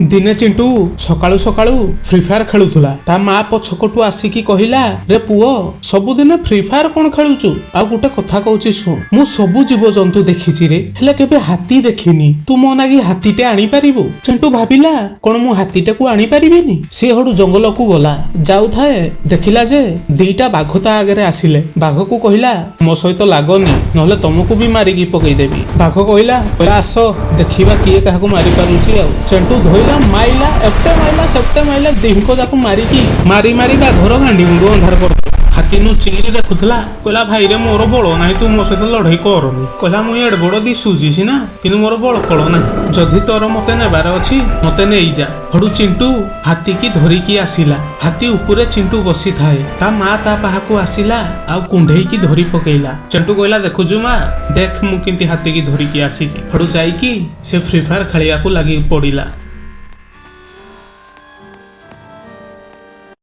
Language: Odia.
ଦିନେ ଚିଣ୍ଟୁ ସକାଳୁ ସକାଳୁ ଫ୍ରି ଫାୟାର ଖେଳୁଥିଲା। ତା ମା ପଛକଟୁ ଆସିକି କହିଲା, ରେ ପୁଅ, ସବୁଦିନ ଫ୍ରି ଫାୟାର କଣ ଖେଳୁଛୁ? ଆଉ ଗୋଟେ କଥା କହୁଛି ଶୁଣ, ମୁଁ ସବୁ ଜୀବଜନ୍ତୁ ଦେଖିଛି ରେ, ହେଲେ କେବେ ହାତୀ ଦେଖିନି। ତୁ ମୋ ନାଗି ହାତୀଟେ ଆଣିପାରିବୁ? ଚିଣ୍ଟୁ ଭାବିଲା, କଣ ମୁଁ ହାତୀଟାକୁ ଆଣିପାରିବିନି? ସିଏ ହଡୁ ଜଙ୍ଗଲକୁ ଗଲା। ଯାଉଥାଏ, ଦେଖିଲା ଯେ ଦିଟା ବାଘ ତା ଆଗରେ ଆସିଲେ। ବାଘକୁ କହିଲା, ମୋ ସହିତ ଲାଗନି, ନହେଲେ ତମକୁ ବି ମାରିକି ପକେଇଦେବି। ବାଘ କହିଲା, ଆସ ଦେଖିବା କିଏ କାହାକୁ ମାରି ପାରୁଛି। ଆଉ ଚେଣ୍ଟୁ ଧୋଇଲା, ମାଇଲା, ଏତେ ମାଇଲା, ସେତେ ମାଇଲା, ଦିହିଙ୍କ ଯାକୁ ମାରିକି ମାରି ମାରି ବାଘର ଗାଣ୍ଡି ମୁଣ୍ଡ ଅନ୍ଧାର କରିଦେଲା। ହାତୀ ନୁଚିକିରି ଦେଖୁଥିଲା। କହିଲା, ଭାଇରେ, ମୋର ବଳ ନାହିଁ, ତୁ ମୋ ସହିତ ଲଢେଇ କରନି। କହିଲା, ମୁଁ ଏଡେ ବଡ ଦିଶୁଛି ସିନା, କିନ୍ତୁ ମୋର ବଳ ଫଳ ନାହିଁ। ଯଦି ତୋର ମତେ ନେବାର ଅଛି, ମତେ ନେଇଯା। ହଡୁ ଚିଣ୍ଟୁ ହାତୀକି ଧରିକି ଆସିଲା। ହାତୀ ଉପରେ ଚିଣ୍ଟୁ ବସିଥାଏ। ତା ମା ତା ପାହାକୁ ଆସିଲା ଆଉ କୁଣ୍ଢେଇକି ଧରି ପକେଇଲା। ଚିଣ୍ଟୁ କହିଲା, ଦେଖୁଛୁ ମା, ଦେଖ ମୁଁ କେମିତି ହାତୀକି ଧରିକି ଆସିଛି। ହଡୁ ଯାଇକି ସେ ଫ୍ରି ଫାୟାର ଖେଳିବାକୁ ଲାଗି ପଡିଲା।